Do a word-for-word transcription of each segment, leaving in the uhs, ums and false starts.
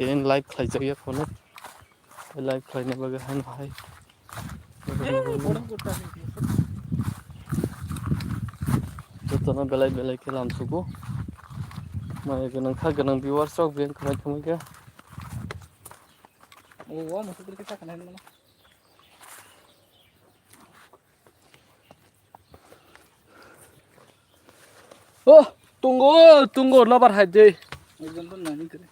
Tini live khlaijak ya phone. Live khlaina bagwi haino hai. Jotono belai belai khe lamsugo. Maya gwnang kha gwnang viewers rok beng khamai thangwi khe. Oh, tungo, tungo, nobar hai de. Ekdom to nani kare.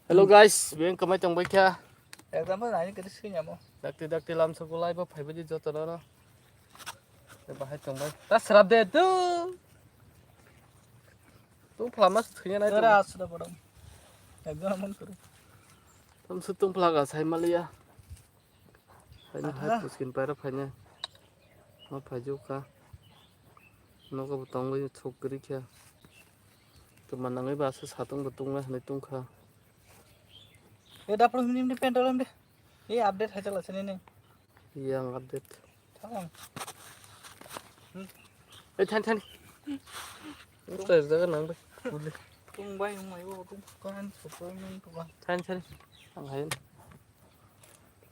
Hello guys, beng kamai tong bai kha. Ekdom to nani kare sini amo. Dakti dakti lamsugo live o phaibai di jotono no. Bahai tong bai. Ta srap de tu. Tu phlama thwiya nai. Tara asra padam. Ekdom amon kare. Tam su tung phlaga sai maliya. Phaina hai puskin paira phaina. Ma phaijuk kha. Nogo bo tongwi chuk kwrwi kha. Tuma nangwi ba aswk satung bo tungna hinwi tungkha. E dapur mini mini pendal de. E update hai chala sini ni. Yang update. Tang. E than than. Utai jaga nang bai. Tung bai mai bo tung kan support nang tu kan. Than than. Ang hain.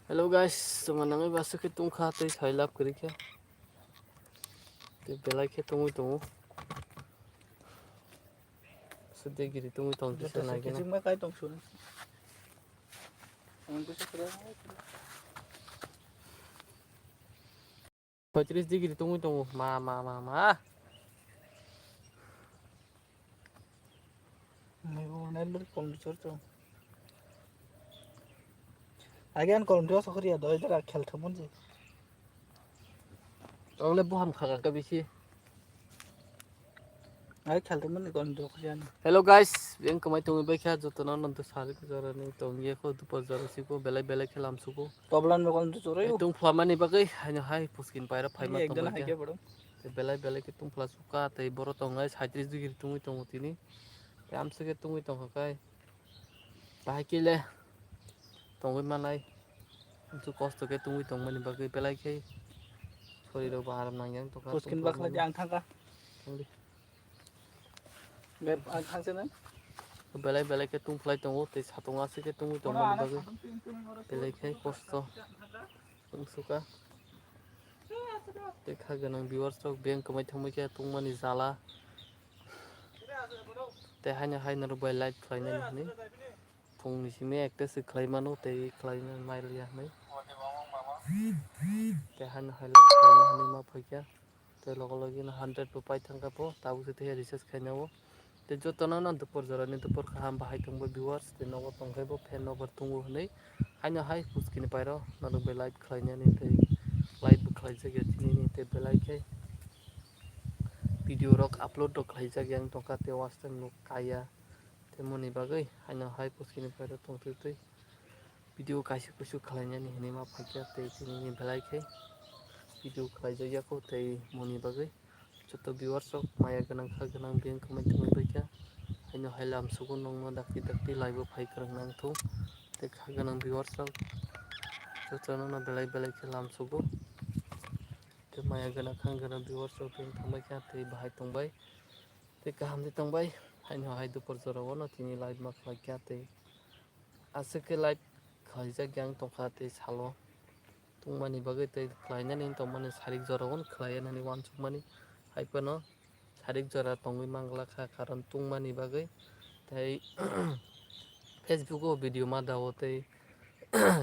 Hello guys, tuma nangwi ba aswk khe tungkha tei sai lab kwrwi khe. Tei belai khe tungwi tongo. Sudegiri tungwi tong kisa nai gana. Kiching ma kai tong sun. Ang kisa kira. Poitris degree tungwi tongo. Ma, ma, ma, ma. Naibo, naibo, kolom chor chor. Age an kolom chor chor ya, doi dara khel thamon je. Ongle boham kha kha bisi. Ai khel thamon ni kolom chor chor ya ni. Hello guys, beng kamai tongwi bai kha jotono nonto sari jora ni tongye ko dupor jora siko belai belai khe lamsugo. Toblan mo kolom chor chor yo. Tung phlamani bagwi haino hai puskin paira phaima tongwi kha. Tei belai belai khe tungphla sukha tei boro tongnai saitris degree tungwi tongo tini. Tei amswk khe tungwi tongkha khe bahai khe le tongwi manai. Amswk kosto khe tungwi tongmani bagwi belai khe sorirok bo aram nangya wng tongkha. Puskin bakla di ang thangkha. Thangdi. Be-, ang thangse na? Belai belai khe tungphlai tongo tei satung aswk khe tungwi tongmani bagwi belai khe kosto. Tungsukha. Tei kha gwnang viewers rok beng kwmai thangbai khe tongmani jala. Tei haino hai norok bai live khlainani hwnwi phungni simi ekta se khlai mano tei khlaina mai rwya hwnwi. Tei haino hai live khlaina hwnwi ma phaikha. Tei logo logi no hundred bo pai thangkha bo tabuk se tei recharge khaina o. Tei jotono no dupor jora ni dupor kaham bahai tongbo viewers tei nogo tongkhai bo fan nobar tungo hwnwi haino hai puskini pairo norok bai live khlainani tei live bo khlaijak ya tinini tei belai khe video rok upload rok khlaijak yang tongkha tei watch time bo kaya tei moni bagwi haino hai puskini pairo tongtwi twi. Video kaisa kusu khlainani hinwi ma phaikha tei tinini belai khe video khlaijakya kho tei moni bagwi joto viewers rok maya gwnang kha gwnang beng kwmai tongwi baikha haino hai lamsugo nongno dakti dakti live o phai kwrwng nang thung tei kha gwnang viewers rok jotono no belai belai khe lamsugo tei maya gwnang kha gwnang viewers rok beng thangbai kha tei bahai tongbai tei kaham tei tongbai haino hai dupor jora o no tini live ma khlaikha tei. Aswk khe live khlaijak yang tongkha tei salo tungmani bagwi tei khlainani tongmani sarik jora o khlaiya nani uansukmani hai phano sarik jora tongwi manglak kha karon tungmani bagwi tei Facebook o video ma dao tei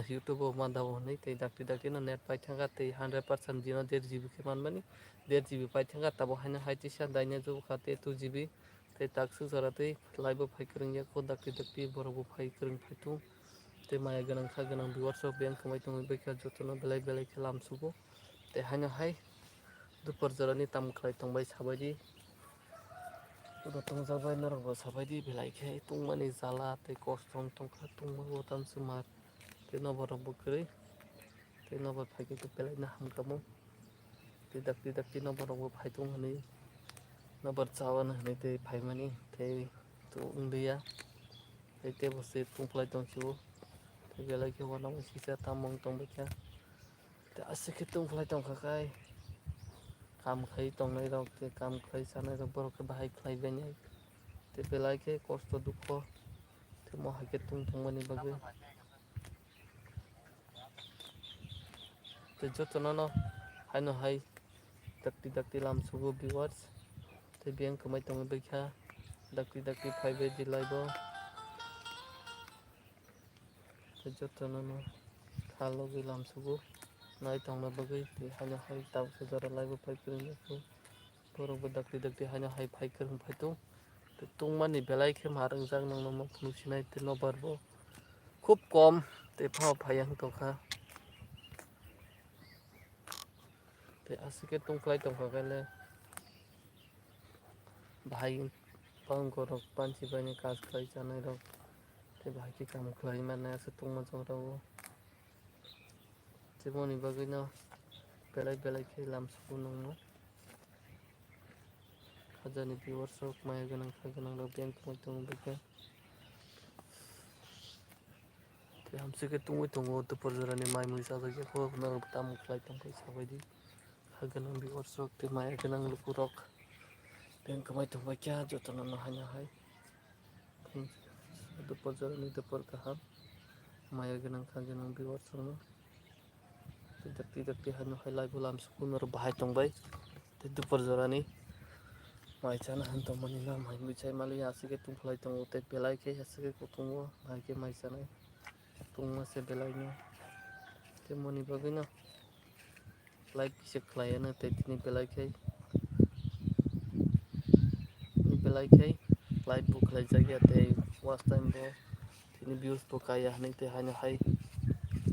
YouTube o ma dao hwnwi tei dakti dakti no net pai thangkha tei hundred percent dino der G B khe manmani der G B pai thangkha tabuk haino hai tisa daina jubukha tei two G B. Tei takswk jora tei live bo phai kwrwng ya kho dakti dakti borok bo phai kwrwng phai thung. Tei maya gwnang kha gwnang viewers rok beng kwmai tongwi baikha jotono belai belai khe lamsugo. Tei haino hai dupor jora ni tamo khlai tongbai sabaidi. Oro tongjak bai norok bo sabaidi belai khe tungmani jala tei kosto wng tongkha tungma bo tamswk mar. Tei nobar rok bo kwrwi tei nobar phaikhe belai no hamkha mo. Tei dakti dakti nobar rok bo phai tong hwnwi nobar chawano hwnwi tei phaimani tei to wngya tei tebo se tongphlai tongsibo tei belai khe uanama sisa tamo wng tongbaikha tei aswk khe tongphlai tongkha khai kam khai tongnai rok tei kam khai chanai rok borok khe bahai khlai bainai. Tei belai khe kosto dukho tei mo hai khe tong thangmani bagwi. Tei jotono no haino hai dakti dakti lam sugo viewers. Tei biyang kwmai tongwi baikha dakti dakti phaibai di live o. Tei jotono no kha logwi lam sugo nai tongna bagwi tei haino hai tabuksa jora live o phai kwrwngya kho. Borok bo dakti dakti haino hai phai kwrwng phai tong. Tei tongmani belai khe ma rwngjak nangno ma phunuk sinai tei nobar bo khub kom tei phano phaiya wng tongkha. Tei aswk khe tongkhlai tongkha khe le bahai bangorok banchi baini kaj khlai chanai rok tei bahai khe kamu khlai mannai aswk tongma jora o. Tei boni bagwino belai belai khe lam sugo nangno. Hajani viewers rok maya gwnang kha gwnang rok biyang kwmai tongo bwkhe. Tei hamswk khe tungwi tongo dupor jorani mai mui chajak ya kho norok tamo khlai tongkha sabaidi. Kha gwnang viewers rok tei maya gwnang lukurok biyang kwmai tongbaikha jotono no haino hai. Dupor jorani dupor kaham maya gwnang kha gwnang viewers rokno. Tei dakti dakti haino hai live o lam sugo norok bahai tongbai. Tei dupor jorani mai chana han tongmani no mai mui chai maliya aswk khe tongkhlai tongo tei belai khe aswk khe kutungo bahai khe mai chanai tongma se belai no tei moni bagwi no. Like kisa khlai ano tei tini belai khai, tini belai khai like bo khlai jak ya tei watch time bo tini views bo kaya hinui tei haino hai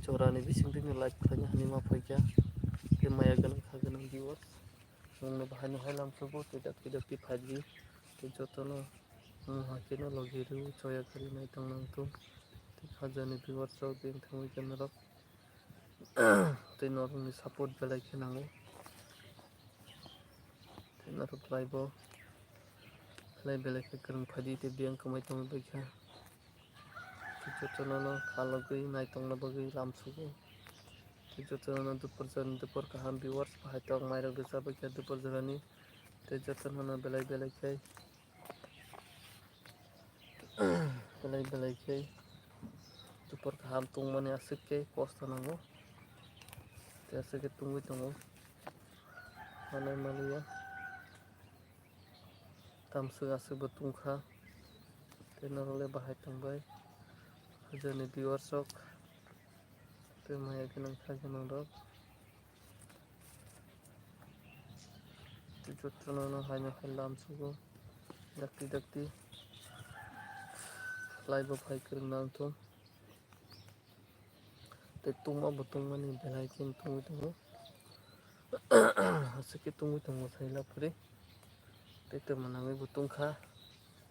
chora ni bising tini like khlai na hinui ma phai kha tei maya gwnang kha gwnang viewers nwng no bahai no hai lam sugo tei dakti dakti five G tei joto no nwng hai khe no logi rw choya kari nai tong nang thung tei kha jani viewers rok bini thangwi khe norok. Tei norokni support belai khe nango. Tei norok khlai bo khlai belai khe kwrwng phaidi tei biyang kwmai tongwi baikha. Tei jotono no kha logwi nai tongna bagwi lam sugo. Tei jotono no dupor jorani dupor kaham viewers bahai tok mairok rwchapbaikha dupor jorani. Tei jotono no belai belai khe. Belai belai khe dupor kaham tongmani aswk khe kosto nango. Tei aswk khe tungwi tongo. Manai manliya. Tamswk aswk bo tungkha. Tei norok le bahai tongbai. Hajani viewers rok. Tei maya gwnang kha gwnang rok. Tei jotono no haino hai lam sugo. Dakti dakti. Live o phai kwrwng nang thung. Tei tungma bo tungmani belai khe tungwi tongo. Aswk khe tungwi tongo sai laphuri. Tei tongma nangwi bo tungkha.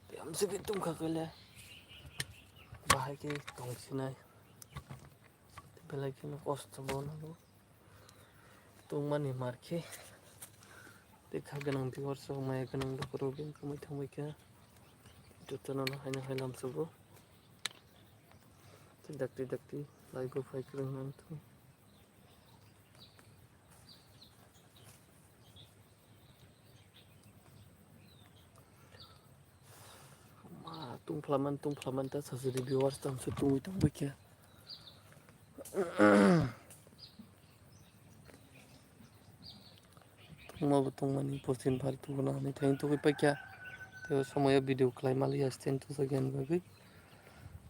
Tei amswk khe tungkha khe le. Bahai khe tongsinai. Tei belai kheno kosto bo nango. Tongmani mar khe. Tei kha gwnang viewers rok maya gwnang lukurok bini kwmwi thangbai kha. Jotono no haino hai lam sugo. Tei dakti dakti live o phai kwrwng nang thung. Ma tungphla man tungphla man ta sajari viewers tamswk tungwi tongbai khe. Tungma bo tungmani pochin phar tubuna hinui thang tugui paikha. Tei o somoio video khlai maliya stand tujakya ni bagwi.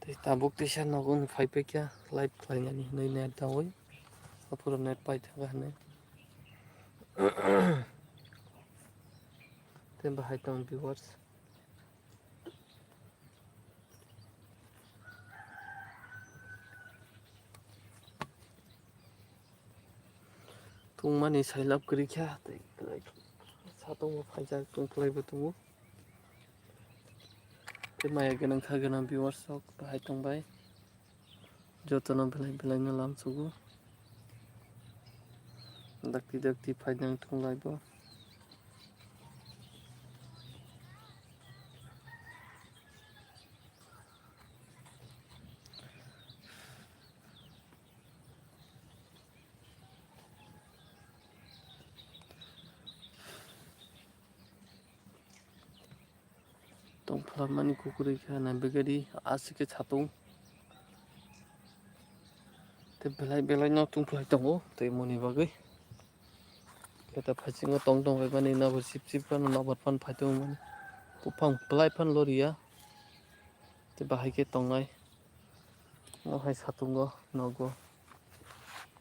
Tei tabuk teisa nogo wng phai paikha live khlainani hinui net daui. Aphuru net paithaka hinui. Tei bahai tong viewers. Tungmani sailab kwrwi kha tei kwlai satokbo phaijak tungkwlaibo tongo. Tei maya gwnang kha gwnang viewers rok bahai tongbai. Jotono belai belai no lam sugo. Dakti dakti phainang thunglai bo. Phalamani kukurwi khe na begadi aswk khe satung. Tei belai belai no tungphlai tongo tei moni bagwi. Khe ta phaisingo tong tong bai mani nobar sip sip phano nobar phano phai tongmani. Buphang belai phano loriya. Tei bahai khe tongnai. No hai satungo nogo.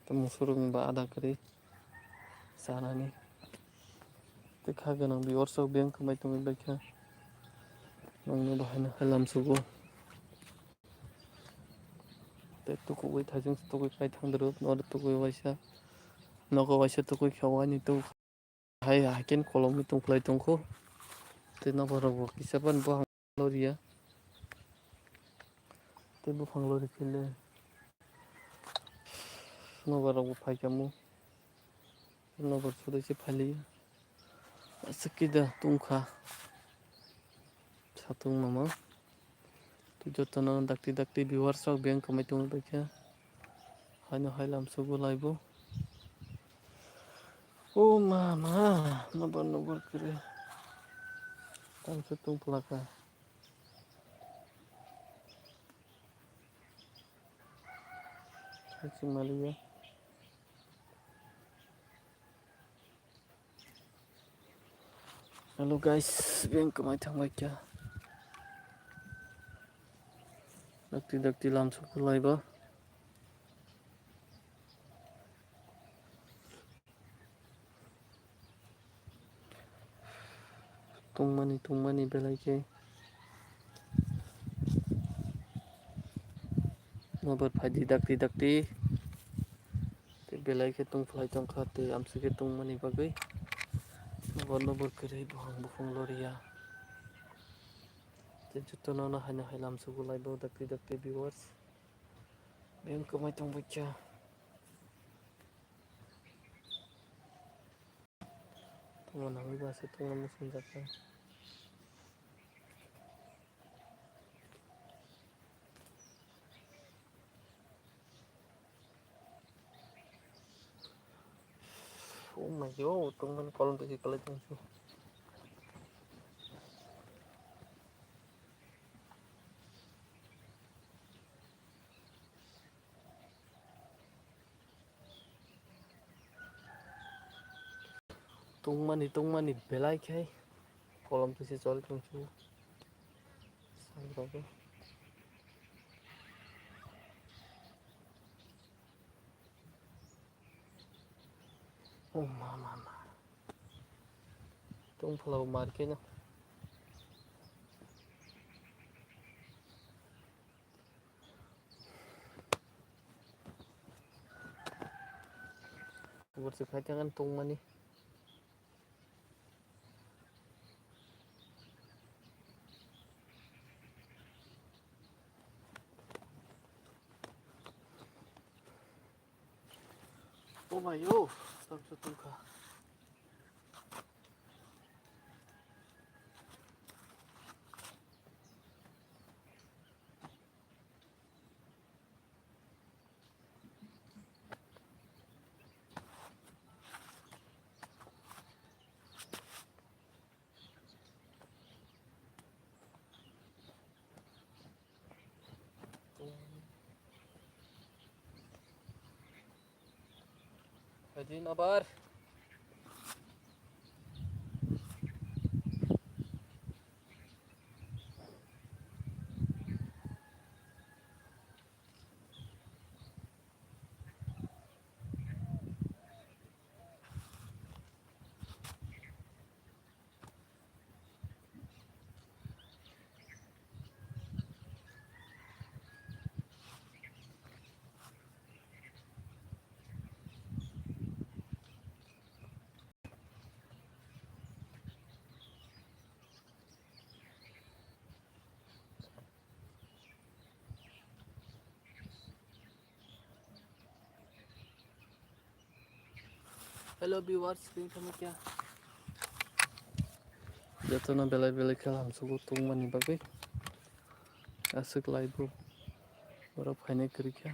Tei musurung ba ada kwrwi. Chanani. Tei kha gwnang viewers rok beng kwmai tongwi baikha. Nwngno bahaino hai lamsugo. Tei tukugwi thaising tukugwi phai thangdru, noro tukugwi waisa. Nogo waisa tukugwi kha waini tuk. Hai, hai ken kolomwi tongphlai tongkho. Tei nobar rokbo kisa phano buphang loriya. Tei buphang lori phile. Nobar rokbo phaikhamu. Nobar sudai se phaliya. Aswk kida tungkha. Satung mama. Tei jotono dakti dakti viewers rok beng kwmai tongwi baikha. Haino hai lamsugo laibo. O mama, nobar nobar kwrwi. Tamsa tungphlaka. Chwng maliya. Hello guys, beng kwmai thangbai kha. Dakti dakti lamsugo laiba. Tungmani tungmani belai khe. Nobar phaidi dakti dakti. Tei belai khe tungphlai tongkha tei amswk khe tungmani bagwi. Nobar nobar kwrwi buphang buphang loriya. Tei jotono no haino hai lamsugo laibo dakti dakti viewers. Beng kwmai tongbai kha. Tongma nangwi ba se tongma muchung jakha. Oh my god, tongmani kolom twi se kwlai tongsu. Tongmani tongmani belai khe kolom twi se choli tongsu. Sangrogo. Oh mama ma. Tongphlao markeno. Borsi khai tangan tongmani. Oh my yo, tam sa tungka. Phaidi nobar. Hello viewers, bini thani kya? Jotono belai belai khe lamsugo tongmani bagwi. Aswk laibo borok phainai kwrwi kha.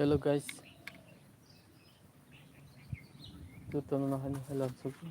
Hello guys. Tutono no hani hello suku.